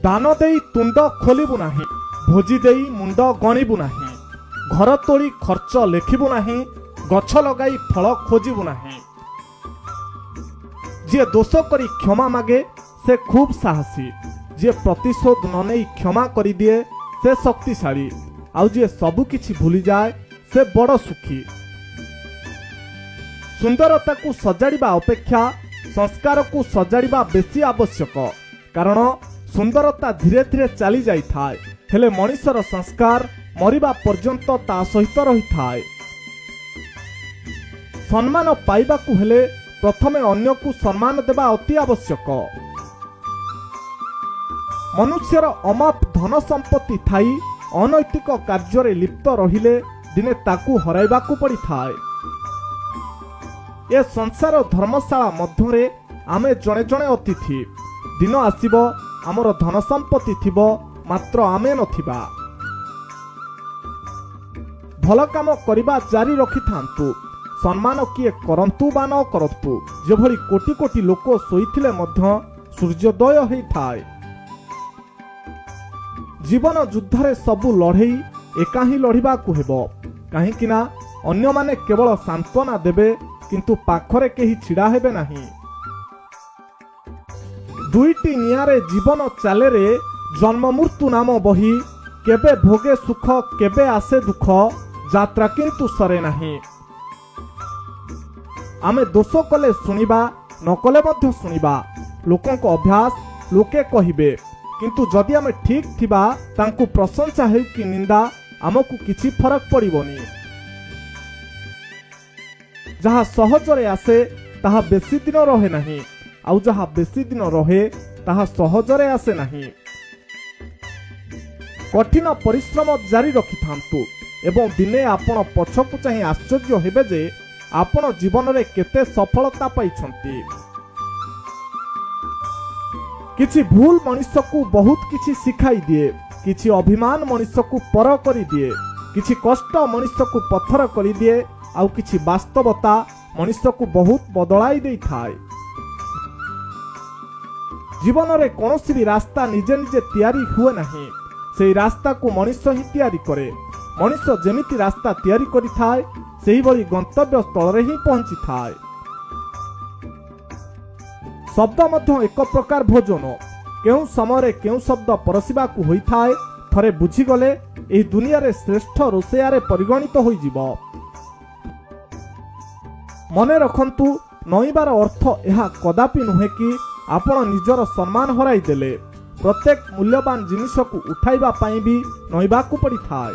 ଦାନ ଦେଇ ତୁଣ୍ଡ ଖୋଲିବୁ ନାହିଁ, ଭୋଜି ଦେଇ ମୁଣ୍ଡ ଗଣିବୁ ନାହିଁ, ଘର ତୋଳି ଖର୍ଚ୍ଚ ଲେଖିବୁ ନାହିଁ, ଗଛ ଲଗାଇ ଫଳ ଖୋଜିବୁ ନାହିଁ। ଯିଏ ଦୋଷ କରି କ୍ଷମା ମାଗେ, ସେ ଖୁବ୍ ସାହସୀ। ଯିଏ ପ୍ରତିଶୋଧ ନ ନେଇ କ୍ଷମା କରିଦିଏ, ସେ ଶକ୍ତିଶାଳୀ। ଆଉ ଯିଏ ସବୁ କିଛି ଭୁଲିଯାଏ, ସେ ବଡ଼ ସୁଖୀ। ସୁନ୍ଦରତାକୁ ସଜାଡ଼ିବା ଅପେକ୍ଷା ସଂସ୍କାରକୁ ସଜାଡ଼ିବା ବେଶୀ ଆବଶ୍ୟକ, କାରଣ ସୁନ୍ଦରତା ଧୀରେ ଧୀରେ ଚାଲି ଯାଇଥାଏ, ହେଲେ ମଣିଷର ସଂସ୍କାର ମରିବା ପର୍ଯ୍ୟନ୍ତ ତା ସହିତ ରହିଥାଏ। ସମ୍ମାନ ପାଇବାକୁ ହେଲେ ପ୍ରଥମେ ଅନ୍ୟକୁ ସମ୍ମାନ ଦେବା ଅତି ଆବଶ୍ୟକ। ମନୁଷ୍ୟର ଅମାପ ଧନ ସମ୍ପତ୍ତି ଥାଇ ଅନୈତିକ କାର୍ଯ୍ୟରେ ଲିପ୍ତ ରହିଲେ ଦିନେ ତାକୁ ହରାଇବାକୁ ପଡ଼ିଥାଏ। ଏ ସଂସାର ଧର୍ମଶାଳା ମଧ୍ୟରେ ଆମେ ଜଣେ ଜଣେ ଅତିଥି। ଦିନ ଆସିବ, ଆମର ଧନ ସମ୍ପତ୍ତି ଥିବ, ମାତ୍ର ଆମେ ନଥିବା। ଭଲ କାମ କରିବା ଜାରି ରଖିଥାନ୍ତୁ, ସମ୍ମାନ କିଏ କରନ୍ତୁ ବା ନ କରନ୍ତୁ। ଯେଭଳି କୋଟି କୋଟି ଲୋକ ଶୋଇଥିଲେ ମଧ୍ୟ ସୂର୍ଯ୍ୟୋଦୟ ହେଇଥାଏ। ଜୀବନ ଯୁଦ୍ଧରେ ସବୁ ଲଢ଼େଇ ଏକା ହିଁ ଲଢ଼ିବାକୁ ହେବ, କାହିଁକି ନା ଅନ୍ୟମାନେ କେବଳ ସାନ୍ତ୍ୱନା ଦେବେ, କିନ୍ତୁ ପାଖରେ କେହି ଛିଡ଼ା ହେବେ ନାହିଁ। ଦୁଇଟି ନିଆଁରେ ଜୀବନ ଚାଲେରେ, ଜନ୍ମ ମୃତ୍ୟୁ ନାମ ବହି। କେବେ ଭୋଗେ ସୁଖ, କେବେ ଆସେ ଦୁଃଖ, ଯାତ୍ରା କିନ୍ତୁ ସରେ ନାହିଁ। ଆମେ ଦୋଷ କଲେ ଶୁଣିବା, ନ କଲେ ମଧ୍ୟ ଶୁଣିବା। ଲୋକଙ୍କ ଅଭ୍ୟାସ, ଲୋକେ କହିବେ। କିନ୍ତୁ ଯଦି ଆମେ ଠିକ୍ ଥିବା, ତାଙ୍କୁ ପ୍ରଶଂସା ହେଉ କି ନିନ୍ଦା, ଆମକୁ କିଛି ଫରକ ପଡ଼ିବନି। ଯାହା ସହଜରେ ଆସେ, ତାହା ବେଶୀ ଦିନ ରହେ ନାହିଁ, ଆଉ ଯାହା ବେଶୀ ଦିନ ରହେ, ତାହା ସହଜରେ ଆସେ ନାହିଁ। କଠିନ ପରିଶ୍ରମ ଜାରି ରଖିଥାନ୍ତୁ ଏବଂ ଦିନେ ଆପଣ ପଛକୁ ଚାହିଁ ଆଶ୍ଚର୍ଯ୍ୟ ହେବେ ଯେ ଆପଣ ଜୀବନରେ କେତେ ସଫଳତା ପାଇଛନ୍ତି। କିଛି ଭୁଲ ମଣିଷକୁ ବହୁତ କିଛି ଶିଖାଇ ଦିଏ, କିଛି ଅଭିମାନ ମଣିଷକୁ ପର କରିଦିଏ, କିଛି କଷ୍ଟ ମଣିଷକୁ ପଥର କରିଦିଏ, ଆଉ କିଛି ବାସ୍ତବତା ମଣିଷକୁ ବହୁତ ବଦଳାଇ ଦେଇଥାଏ। ଜୀବନରେ କୌଣସି ବି ରାସ୍ତା ନିଜେ ନିଜେ ତିଆରି ହୁଏ ନାହିଁ। ସେଇ ରାସ୍ତାକୁ ମଣିଷ ହିଁ ତିଆରି କରେ। ମଣିଷ ଯେମିତି ରାସ୍ତା ତିଆରି କରିଥାଏ, ସେହିଭଳି ଗନ୍ତବ୍ୟ ସ୍ଥଳରେ ହିଁ ପହଞ୍ଚିଥାଏ। ଶବ୍ଦ ମଧ୍ୟ ଏକ ପ୍ରକାର ଭୋଜନ। କେଉଁ ସମୟରେ କେଉଁ ଶବ୍ଦ ପରସିବାକୁ ହୋଇଥାଏ, ଥରେ ବୁଝିଗଲେ ଏହି ଦୁନିଆରେ ଶ୍ରେଷ୍ଠ ରୋଷେୟାରେ ପରିଗଣିତ ହୋଇଯିବ। ମନେ ରଖନ୍ତୁ, ନଇଁବାର ଅର୍ଥ ଏହା କଦାପି ନୁହେଁ କି ଆପଣ ନିଜର ସମ୍ମାନ ହରାଇ ଦେଲେ। ପ୍ରତ୍ୟେକ ମୂଲ୍ୟବାନ ଜିନିଷକୁ ଉଠାଇବା ପାଇଁ ବି ନଇଁବାକୁ ପଡ଼ିଥାଏ।